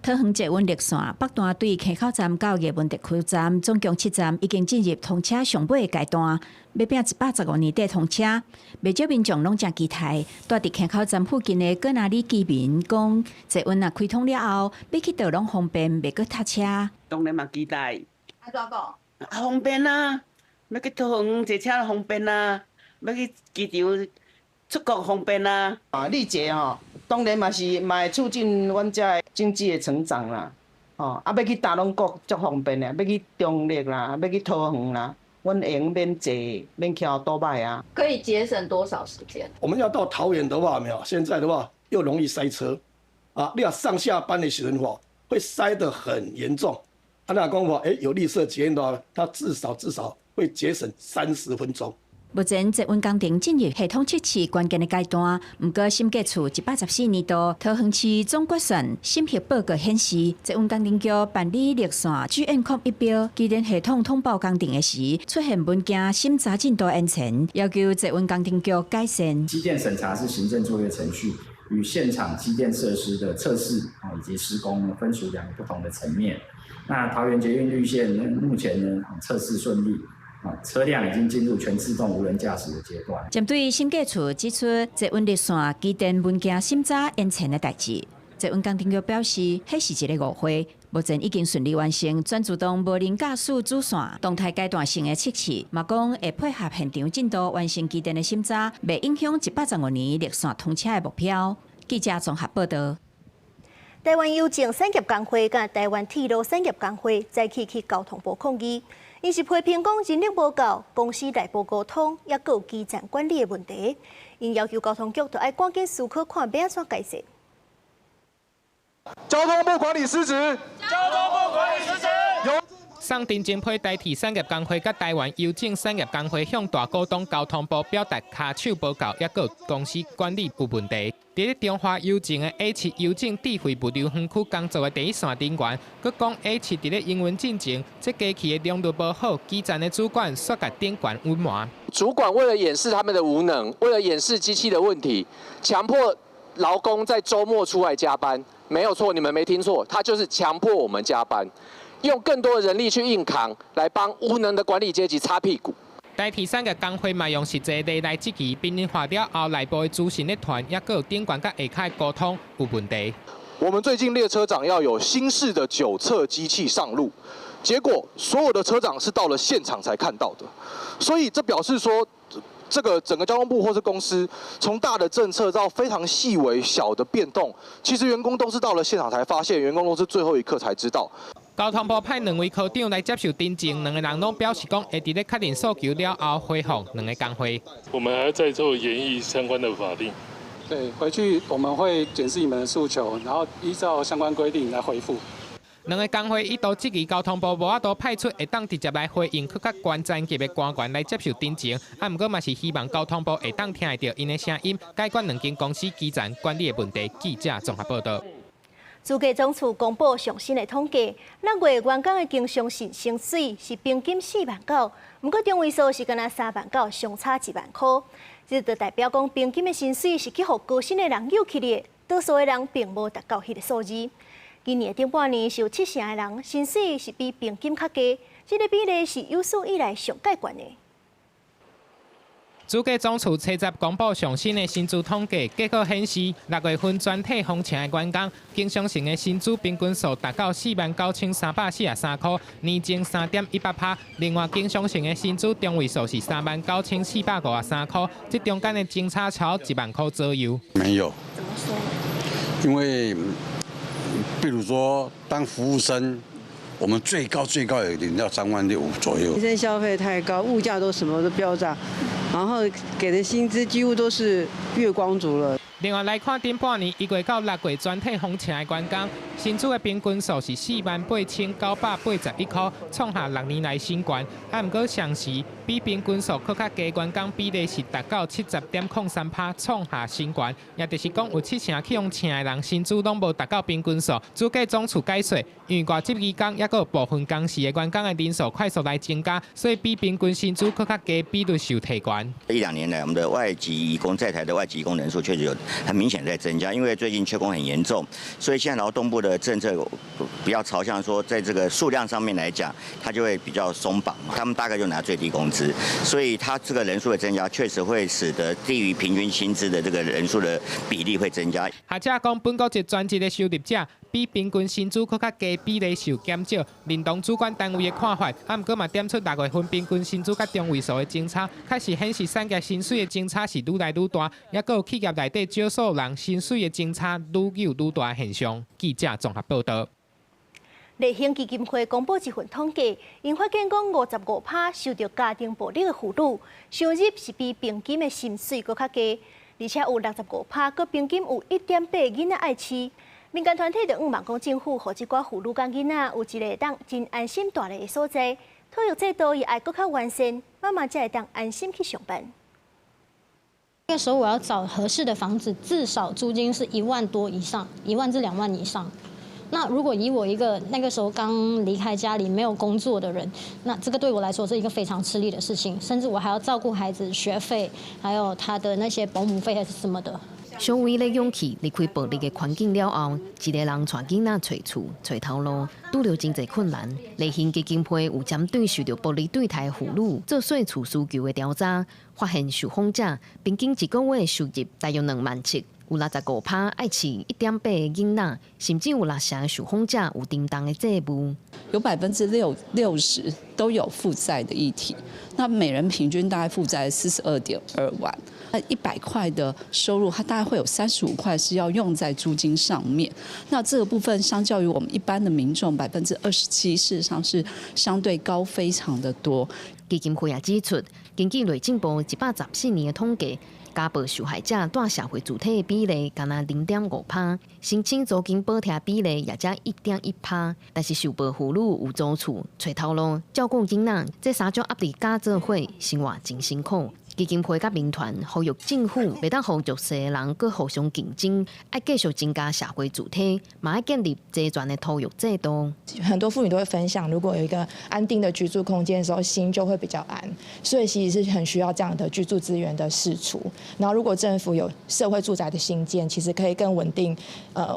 桃園捷運綠線北段對坑口站到藝文特區站，總共7站已經進入通車上尾的階段，欲拼115年底通車。袂少民眾攏誠期待。蹛佇坑口站附近的哥拿里居民講，捷運若開通了後，欲去佗攏方便，袂閣塞車。當然嘛期待。按怎講？啊，方便啊！欲去桃園坐車方便啊，欲去機場出國方便啊。啊，綠捷吼，當然嘛是嘛會促進阮遮的經濟的成長啦。哦，啊，欲去大攏國足方便的，欲去中壢啦，欲去桃園啦，阮會用免坐免騎歐多擺啊。可以節省多少時間？我們要到桃園的話，沒有，現在的話又容易塞車，啊，你若上下班的時陣話，會塞得很嚴重。啊，若講話，有綠色捷運的話，它至少至少會節省30分鐘。目前捷運工程進入系統測試關鍵的階段，毋過審計處114年度桃園市總決算審核報告顯示，捷運工程局辦理綠線 GM01標機電系統統包工程的時，出現文件審查進度延遲，要求捷運工程局改善。機電審查是行政作業程序，與現場機電設施的測試啊以及施工呢，分屬兩個不同的層面。那桃園捷運綠線目前呢測試順利。啊，車輛已經進入全自動無人駕駛的階段。針對審計處指出捷運綠線機電文件審查延遲的代誌，捷運工程局表示，彼是一個誤會。目前已經順利完成全自動無人駕駛主線動態階段性的測試，嘛講會配合現場進度完成機電的審查，袂影響115年綠線通車的目標。記者綜合報道。台灣郵政產業工會佮台灣鐵路產業工會早起去交通部抗議，𪜶是批評講人力無夠，公司內部溝通，抑閣有基層管理的問題，𪜶要求交通局著愛趕緊思考看欲按怎改善。交通部管理失職。交通部管理失職。送陳情批台鐵產業工會佮台灣郵政產業工會向大股東交通部表達跤手無夠，抑閣公司管理有問題。佇咧中華郵政的 A7郵政智慧物流園區工作的第一線人員，閣講 A7佇咧營運進前，這機器的良率無好，基層的主管煞共頂懸隱瞞。主管為了掩飾他們的無能，為了掩飾機器的問題，強迫勞工在週末出來加班，沒有錯，你們沒聽錯，他就是強迫我們加班。用更多的人力去硬扛，來幫無能的管理階級擦屁股。台鐵產業工會嘛用實際例來質疑，民營化了後，內部的資訊的傳，抑閣有頂懸佮下跤的溝通有問題。我們最近列車長要有新式的酒測機器上路，結果所有的車長是到了現場才看到的，所以這表示說，這個整個交通部或是公司，從大的政策到非常細微小的變動，其實員工都是到了現場才發現，員工都是最後一刻才知道。交通部派兩位科長來接受陳情，兩個人攏表示講會佇咧確認訴求了後回覆兩個工會。我們還在做研議相關的法令。對，回去我們會檢視你們的訴求，然後依照相關規定來回覆。兩個工會一度質疑交通部無法度派出會當直接來回應閣較懸層級的官員來接受陳情，啊，毋過嘛是希望交通部會當聽會著𪜶的聲音，解決兩間公司基層管理的問題。記者綜合報道。主計總處公布上新的統計，六月員工的經常性薪水是平均4萬9，毋過中位數是干焦3萬9，相差1萬箍。這就代表講平均的薪水是去予高薪的人誘去的，多數的人並無達到彼個數字。今年頂半年是有七成的人薪水是比平均較低，這個比例是有史以來上蓋懸的。主計總處初十公布上新的薪資統計，結果顯示，6月份全體封城的員工，經常性的薪資平均數達到49,343箍，年增3.18%。另外，經常性的薪資中位數是39,453箍，這中間的增差超1萬箍左右。沒有。怎麼說？因為，比如說當服務生。我們最高最高也領到3萬6左右。民生消費太高，物價都什麼都飆漲，然後給的薪資幾乎都是月光族了。另外來看，頂半年1月到6月全體封城的員工，薪資的平均數是48,981箍，創下6年來新高。啊，毋過上時比平均數閣較低員工比例是達到70.03%，創下新高。也就是講，有七成去予請的人薪資攏無達到平均數。主計總處解說，因為外籍移工抑閣有部分工時的員工的人數快速來增加，所以比平均薪資閣較低比率受提懸。一兩年來，我們的外籍移工在台的外籍移工人數確實有很明顯在增加，因為最近缺工很嚴重，所以現在勞動部的政策比較朝向說，在這個數量上面來講，它就會比較鬆綁，他們大概就拿最低工資，所以他這個人數的增加，確實會使得低於平均薪資的這個人數的比例會增加。學者講，本國籍專職的收入者，比平均薪資閣較低比例受減少。認同主管單位的看法，啊，毋過嘛點出6月份平均薪資佮中位數的增差，確實顯示產業薪水的增差是愈來愈大，抑閣有企業內底少數人薪水的增差愈有愈大現象。記者綜合報導。麗興基金會公布一份統計，𪜶發現講55%受著家庭暴力的婦女，收入是比平均的薪水閣較低，而且有65%閣平均有1.8個囡仔愛飼。民間團體就向望講政府，予這寡婦女佮囡仔有一个會當真安心蹛咧的所在，托育制度也愛閣較完善，媽媽才會當安心去上班。那個時候我要找合適的房子，至少租金是1萬多以上，1萬至2萬以上。那如果以我一個那個時候剛離開家裡沒有工作的人，那這個對我來說是一個非常吃力的事情，甚至我還要照顧孩子學費，還有他的那些保姆費還是什麼的。小為咧勇氣離開暴力的環境了後，一個人帶囡仔揣厝、揣頭路，拄著真濟困難。麗興基金會有針對受著暴力對待婦女做稅厝需求的調查，發現受訪者平均一個月收入大約2萬7。有65%愛飼1.8個囡仔，甚至有6成受訪者有沉重的債務。有60%都有負債的議題，那每人平均大概負債42.2萬。那100塊的收入，它大概會有35塊是要用在租金上面。那這個部分相較於我們一般的民眾27%，事實上是相對高非常的多。基金會也指出，根據內政部114年的統計，家暴受害者蹛社會住體的比例，干焦0.5%，申請租金補貼比例也才1.1%。但是受暴婦女有租厝、揣頭路、照顧囡仔，這三種壓力加做伙，生活真辛苦。基金會佮民團呼籲政府，袂當予弱勢的人閣互相競爭，愛繼續增加社會住體，嘛愛建立齊全的托育制度。很多婦女都會分享，如果有一個安定的居住空間的時候，心就會比較安。所以其實是很需要這樣的居住資源的釋出。然後如果政府有社會住宅的興建，其實可以更穩定，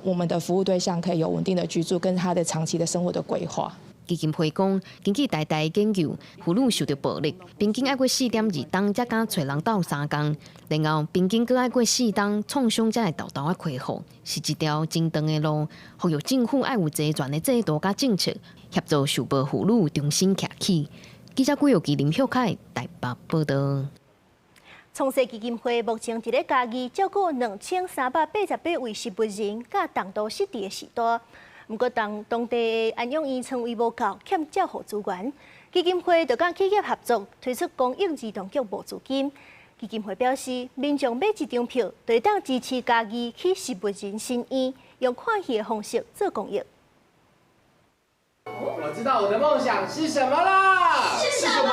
我們的服務對象可以有穩定的居住，跟他的長期的生活的規劃。基金會講，根據台大研究，婦女受著暴力，平均愛過4.2冬才敢揣人鬥相共，然後平均閣愛過4冬創傷才會沓沓仔恢復，是一條真長的路。呼籲政府愛有齊全的制度佮政策，協助受暴婦女重新徛起。記者郭玉琪、林秀凱台北報導。創世基金會目前佇咧嘉義照顧2388位植物人佮重度失智的序大。毋過當地的安養院床位無夠，欠照護資源。基金會就佮企業合作，推出公益兒童劇募資金。基金會表示，民眾買一張票，就會當支持嘉義起植物人新院，用看戲的方式做公益。我知道我的夢想是什麼啦！是什麼？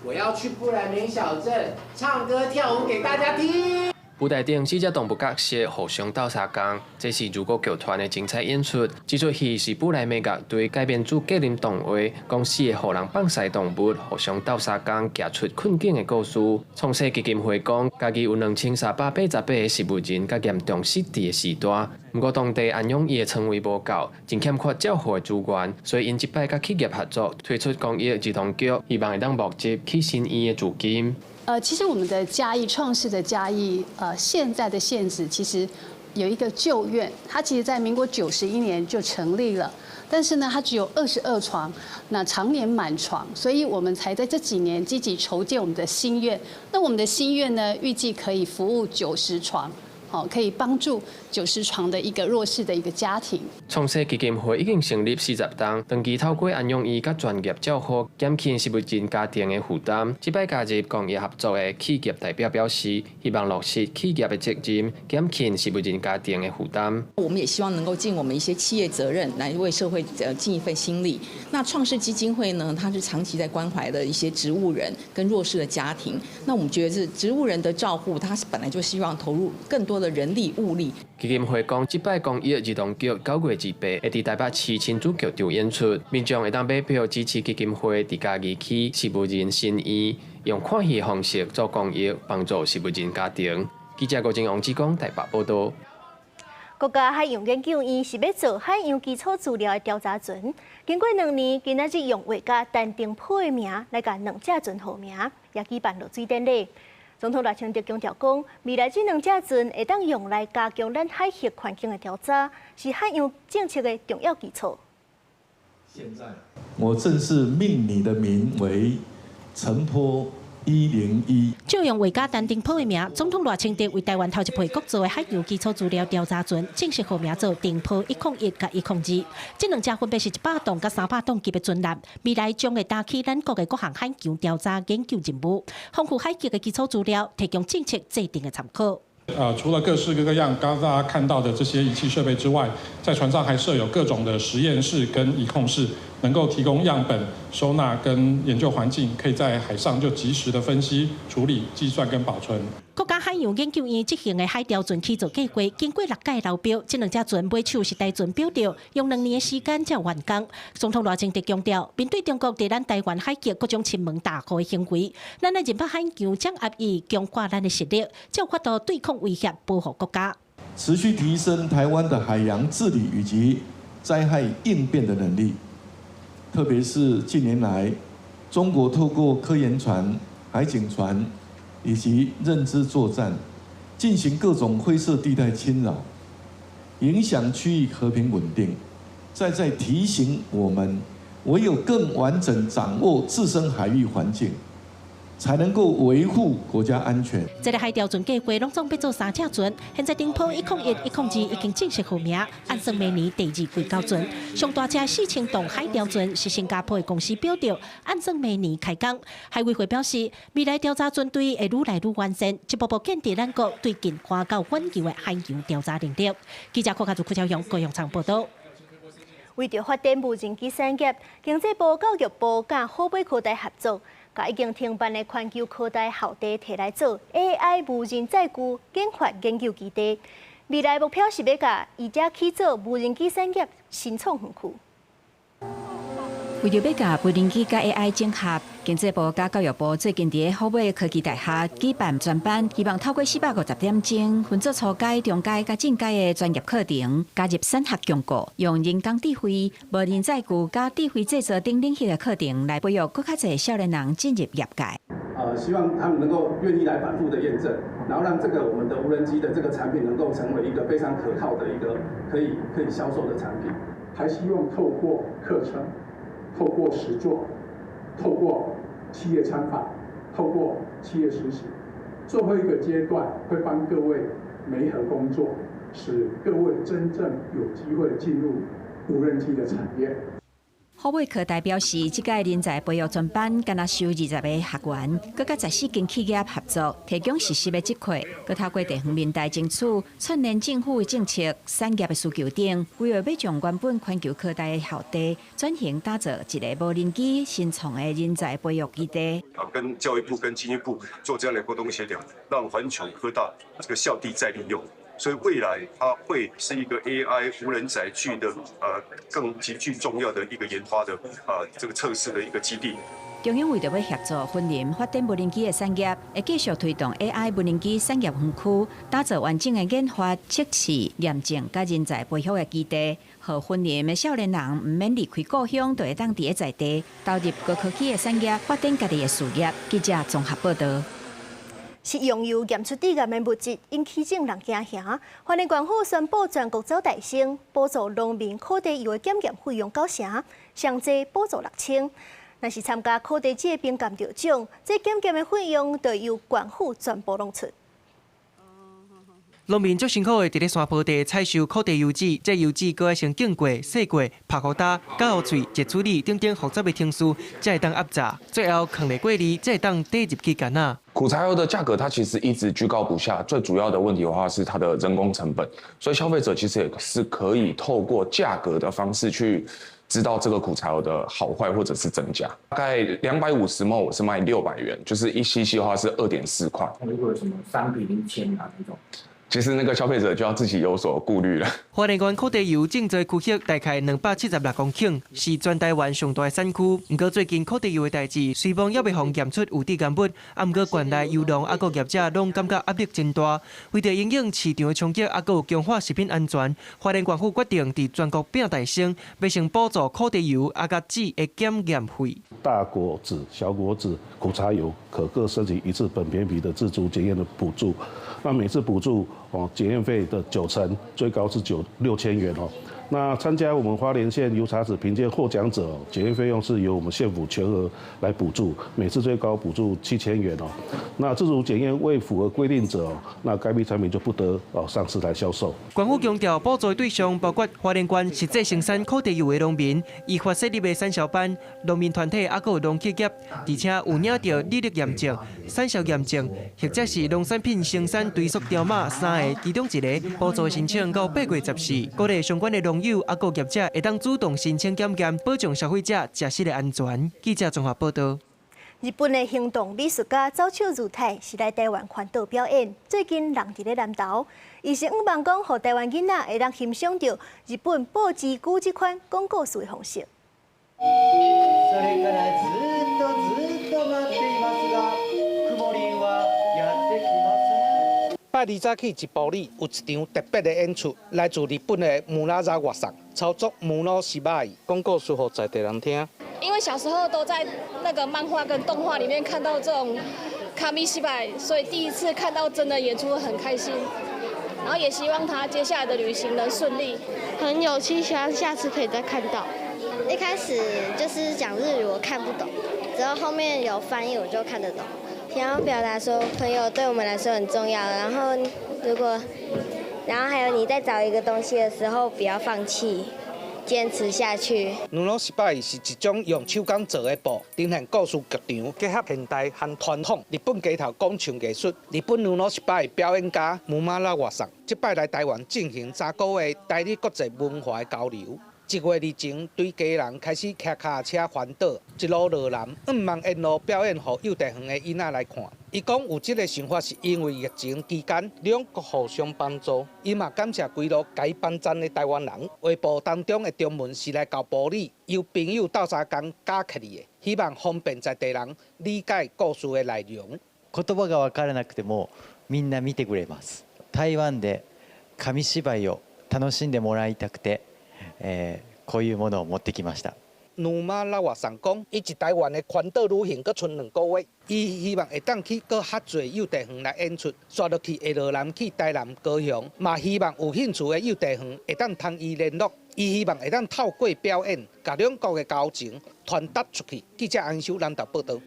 我要去不來梅小鎮唱歌跳舞給大家聽。舞台頂四隻動物角色互相鬥相共，這是如果劇團的精彩演出。這齣戲是布萊梅樂隊改編自格林童話，講四个予人放肆動物互相鬥相共，行出困境的故事。創世基金會講，嘉義有2388個植物人佮嚴重失智的序大，毋過當地安養院的床位無夠，真欠缺照護的資源，所以𪜶這擺佮企業合作，推出公益兒童劇，希望會當募集起新院的資金。其實我們的嘉義創世的嘉義，現在的現址其實有一個舊院，它其實在民國91年就成立了，但是呢，它只有22床，那常年滿床，所以我們才在這幾年積極籌建我們的新院。那我們的新院呢，預計可以服務九十床。好，可以幫助90床的一個弱勢的一個家庭。創世基金會已經成立40冬，長期透過安養院佮專業照護，減輕植物人家庭的負擔。這擺加入公益合作的企業代表表示，希望落實企業的責任，減輕植物人家庭的負擔。我們也希望能夠盡我們一些企業責任，來為社會盡一份心力。那創世基金會呢，它是長期在關懷的一些植物人跟弱勢的家庭。那我們覺得是植物人的照護，它是本來就希望投入更多的人力物力。基金會講，這擺公益兒童劇9月28會佇台北市親子劇場演出，民眾會當買票支持基金會佇嘉義起植物人新院，用看戲方式做公益，幫助植物人家庭。記者郭靖、王志剛台北報導。國家海洋研究院是欲做海洋基礎資料的調查船，經過2年，今仔日用畫家陳澄波的名來共兩隻船號名，也舉辦落水典禮。總統賴清德強調講，未來這兩隻船會當用來加強咱海域環境的調查，是海洋政策的重要基礎。現在我正式命你的名為澄波101。借用畫家陳澄波的名，總統賴清德為台灣頭一批國造的海洋基礎資料調查船正式號名做澄波101佮102。這兩隻分別是100噸佮300噸級的船艦，未來將會擔起咱國的各項海洋調查研究任務，豐富海域的基礎資料，提供政策制定的參考。除了各式各樣剛剛大家看到的這些儀器設備之外，在船上還設有各種的實驗室跟儀控室，能夠提供樣本收納跟研究環境，可以在海上就即時的分析、處理、計算跟保存。國家海洋研究院執行的海調船起造計劃，經過六屆流標，這兩隻船買手是台船標著，用2年的時間才完工。總統賴清德強調，面對中國佇咱台灣海域各種侵門踏戶的行為，咱愛認捌海洋掌握伊，強化咱的實力，才有法度對抗威脅，保護國家。持續提升台灣的海洋治理以及災害應變的能力，特別是近年來，中國透過科研船、海警船以及認知作戰，進行各種灰色地帶侵擾，影響區域和平穩定，再再提醒我們，唯有更完整掌握自身海域環境，才能夠維護國家安全。這个海調船計劃攏總欲做三隻船，現在澄波101、102已經正式號名，按算明年第二季交船。上大隻4000噸海調船是新加坡的公司標著，按算明年開工。海委會表示，未來調查船隊會愈來愈完善，一步步建立咱國對近岸到遠洋的海洋調查能力。記者郭家祖、郭超雄、高雄場報道。為著發展無人機產業，經濟部、教育部佮虎尾科大合作，共已經停辦的環球科大校地提來做 AI 無人載具研發研究基地。未來目標是欲共伊遮起做無人機產業新創園區。為著欲共無人機佮 AI 整合，經濟部佮教育部最近佇虎尾科技大學舉辦專班，希望透過450點鐘，分做初階、中階佮進階的專業課程，加入產學共構，用人工智慧、無人載具佮智慧製造等領域的課程，來培育閣較濟少年人進入業界。希望他們能夠願意來反覆的驗證，然後讓這個我們的無人機的這個產品能夠成為一個非常可靠的一個可以銷售的產品。還希望透過課程，透過實作，透過企業參訪，透過企業實習，最後一個階段會幫各位媒合工作，使各位真正有機會進入無人機的產業。虎尾科大表示，這屆人才培育專班干焦收20個學員，閣佮14間企業合作，提供實習的機會，閣透過地方民代爭取串聯政府的政策、產業的需求等，規劃欲將原本環球科大的校地轉型打造一个無人機新創的人才培育基地。啊，跟教育部、跟經濟部做這樣的溝通協調，讓環球科大這個校地再利用。所以未來它會是一個 AI 無人載具的更極具重要的一個研發的這個測試的一個基地。中央為著欲協助雲林發展無人機的產業，會繼續推動 AI 無人機產業園區，打造完整的研發、測試、驗證佮人才培育的基地，予雲林的少年人毋免離開故鄉，就會當佇咧在地投入高科技的產業，發展家己的事業。記者綜合報道。食用油驗出致癌的物質，引起眾人驚嚇。花蓮縣府宣布全國走代先，補助農民苦茶油的檢驗費用9成，上濟補助6000。若是參加苦茶籽的評鑑得獎，這檢驗的費用就由縣府全部攏出。農民足辛苦的佇咧山坡地採收苦茶油籽，這油籽閣愛先經過、洗過、拍予焦、攪予脆、熱處理等等複雜的程序，才會當壓榨，最後囥咧過濾，才會當帶入去罐仔。苦茶油的價格它其實一直居高不下，最主要的問題的話是它的人工成本，所以消費者其實也是可以透過價格的方式去知道這個苦茶油的好壞或者是真假。大概250 ml我是賣600元，就是1 cc 的話是2.4塊。如果有什麼3比1000啊那種？其實那個消費者就要自己有所顧慮了。花蓮縣苦茶油種植區域大概276公頃，是全台灣上大的產區。毋過最近苦茶油的代誌，雖罔猶未予驗出有致癌物，啊，毋過縣內油農啊閣業者攏感覺壓力真大。為著因應市場的衝擊，啊閣有強化食品安全，花蓮縣府決定佇全國拼大升，欲先補助苦茶油啊佮籽的檢驗費。大果籽、小果籽苦茶油可各申請一次苯偏皮的自主檢驗的補助，那每次補助哦檢驗費的9成，最高是6000元哦。那參加我們花蓮縣油茶籽評鑑獲獎者，檢驗費用是由我們縣府全額來補助，每次最高補助7000元哦。那自主檢驗未符合規定者，那該批產品就不得哦上市來銷售。縣府強調，補助對象包括花蓮縣實際生產苦茶油的農民、依法設立的產銷班、農民團體，抑閣有農企業，而且有領著履歷驗證、產銷驗證，或者是農產品生產追溯條碼三个其中一個補助申請到8月14，鼓勵相關的農友抑閣業者會當主動申請檢驗，保障消費者食食的安全。記者綜合報道。日本的行動美術家早手如太是來台灣環島表演，最近人佇咧南投，伊是向望講，予台灣囡仔會當欣賞著日本報之久這款講故事的方式。それからずっとずっと待っていますが、くもりんはやってきません。拜二早起一埔里有一場特別的演出，來自日本的木拉扎樂送操作布魯西拜講故事予在地人聽。因為小時候都在那個漫畫跟動畫裡面看到這種卡米西拜，所以第一次看到真的演出很開心。然後也希望他接下來的旅行能順利。很有趣，希望下次可以再看到。一開始就是講日語，我看不懂，之後後面有翻譯，我就看得懂。想要表達說，朋友對我們來說很重要。然後如果，然後還有你在找一個東西的時候，不要放棄，堅持下去。布魯西拜是一種用手工做的布，呈現故事劇場，結合現代和傳統日本街頭講唱藝術。日本布魯西拜表演家木馬拉瓦桑，這擺來台灣進行3個月台日國際文化的交流。一月二前，對家人開始騎跤踏車環島，一路落南，向望沿路表演予幼稚園的囡仔來看。伊講有這个想法是因為疫情期間兩國互相幫助，伊嘛感謝規路共伊幫贊的台灣人。畫布當中的中文是來到埔里，由朋友鬥相共教起的，希望方便在地人理解故事的內容。言葉が分からなくてもみんな見てくれます。台灣で紙芝居を楽しんでもらいたくて。こういうものを持ってきました。努馬拉瓦桑講，伊佇台灣的環島旅行閣賰2個月，伊希望會當去閣較濟幼稚園來演出，紲落去會落南去台南、高雄，嘛希望有興趣的幼稚園會當通伊聯絡，伊希望會當透過表演，共兩國的交情傳達出去。記者安修南投報導。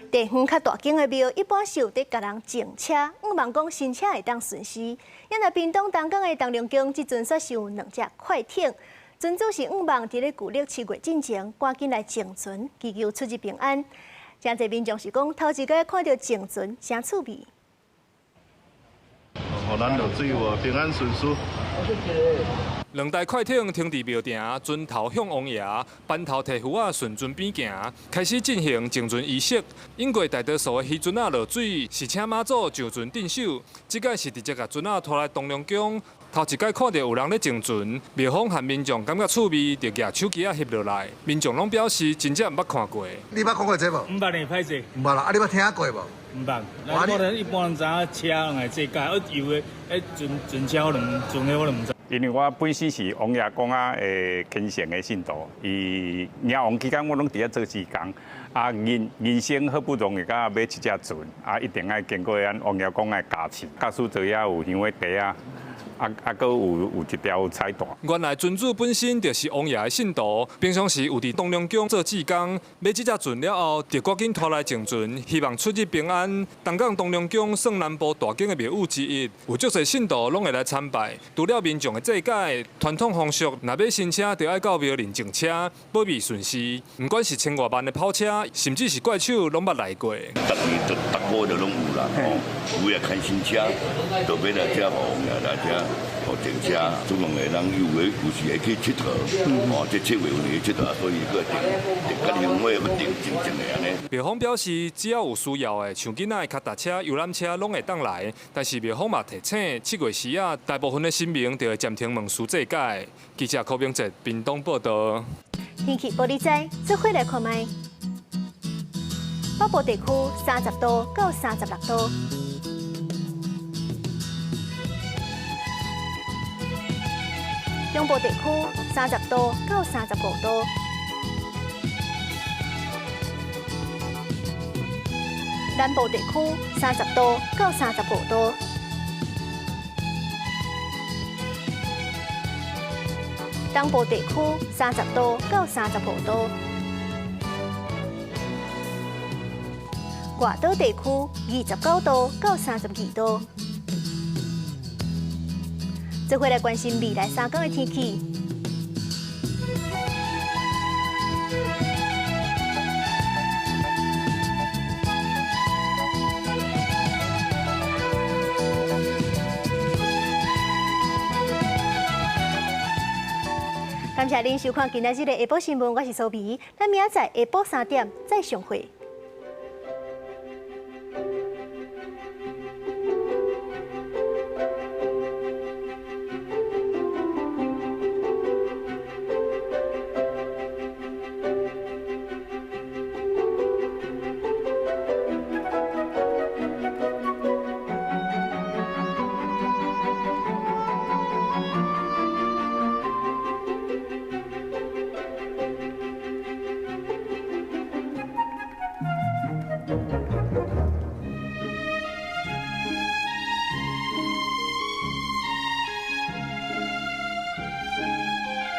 地方較大間的廟，一般是有佇共人贈車，向望講新車會當順時。因為屏東東港的東隆宮，這陣煞是有兩隻快艇，船主是向望佇咧舊曆7月進前，趕緊來贈船，祈求出入平安。誠濟民眾是講，頭一擺看著贈船，誠趣味。予咱落水無平安順遂。兩台快艇停佇廟埕，船頭向王爺，班頭提符仔順船邊行，開始進行贈船儀式。經過大多數的漁船仔落水，是請媽祖上船鎮守。這擺是直接共船仔拖來東隆宮。頭一擺看著有人咧贈船，廟方和民眾感覺趣味，就舉手機仔翕落來。民眾攏表示真正毋捌看過。你捌看過這無？毋捌呢，歹勢。毋捌啦，啊你捌聽過無？毋捌。我人一般人知影車攏會這架，啊油的，彼船船車我都毋，船的我都毋知。因為我本身是王爺公仔的虔誠的信徒，伊迎王期間我攏佇遐做志工，啊人人生好不容易才買一隻船，啊一定愛經過咱王爺公的加持，駕駛座遐有香的袋仔。啊啊！閣有一條彩帶。原來船主本身就是王爺的信徒，平常時有佇東隆宮做志工，買這隻船了後，就趕緊拖來贈船，希望出入平安。東港東隆宮算南部大間的廟宇之一，有足濟信徒攏會來參拜。除了民眾的祭改，傳統風俗，若買新車，就愛到廟認贈車，保庇順遂。毋管是千外萬的跑車，甚至是怪手，攏捌來過。逐年逐逐個月就攏有。啦，吼，有影牵新车，就欲来遮予王爷来遮，予停车，总共会人有的有时会去𨑨迌，哦，这7月份去𨑨迌，所以閣定定甲香火閣定靜靜的按呢。廟方表示，只要有需要的，像囡仔的跤踏車、遊覽車，攏會當來。但是廟方嘛提醒，7月時啊，大部分的神明就會暫停問事祭改。記者柯明哲屏東報導。天氣報你知，做伙來看覓。北部地區30度到36度，中部地區30度到35度，南部地區30度到35度，東部地區30度到35度。外島地區29度到32度。做伙來關心未來3天的天氣。感謝您收看今仔日的下晡新聞，我是蘇美，咱明仔載下晡3點再相會。